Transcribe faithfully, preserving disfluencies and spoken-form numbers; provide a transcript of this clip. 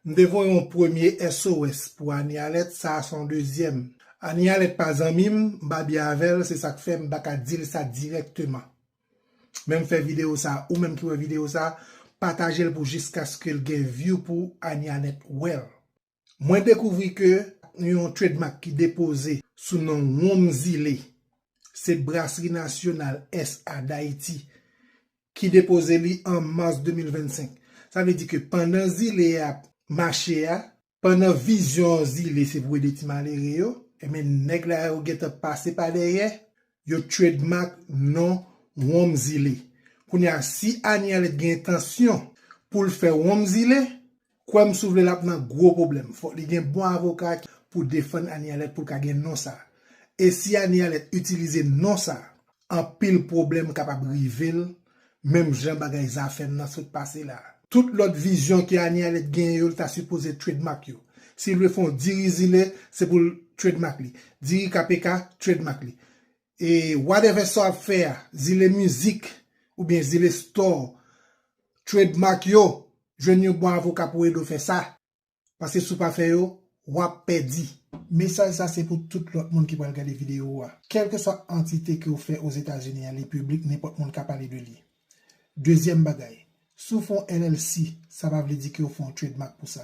M te voye yon premye S O S pou Anie Alerte, sa a se yon dezyèm. Anie Alerte pa zanmi m, m pa byen avè l, se sa k fè m pa ka di l sa dirèkteman. Men m fè videyo sa, ou menm ki wè videyo sa, pataje l pou jiskaske l gen view pou Anie Alerte wè l. Mwen dekouvri ke yon trademark ki depoze sou non Wonm Zile, se Brasri Nasyonal S A Dayiti ki depoze li an mas de mil vennsenk. Sa vle di ke pandan Zile ap mache a, pandan vizyon Zile se pou ede ti malere yo, ebyen nèg la yo gentan pase pa dèyè, yo trademark non Wonm Zile. Kounye a, si Anie Alerte gen entansyon pou l fè Wonm Zile, kwè m si w vle l ap nan gwo pwoblèm. Fòk li gen bon avoka pou defann Anie Alerte pou l ka gen non sa. E si Anie Alerte itilize non sa, anpil pwoblèm kapab rive l, menm jan bagay Zafèm nan sot pase la. Tout lòt vizyon ke Anie Alerte genyen yo, l ta sipoze trademark yo. Si l vle fè yon diri Zile, se pou l trademark li. Diri K P K, trademark li. E whatever sa w ap fè a, Zile Mizik oubyen Zile Store, trademark yo, jwenn yon bon avoka pou ede w fè sa. Paske si w pa fè yo, w ap pèdi. Mesaj sa se pou tout lòt moun ki pral gade videyo a. Kèlkeswa antite ke w fè Ozetazini an, li piblik, nenpòt moun ka pale de li. Dezyèm bagay, si w fè yon L L C, sa pa vle di ke w fè yon trademark pou sa.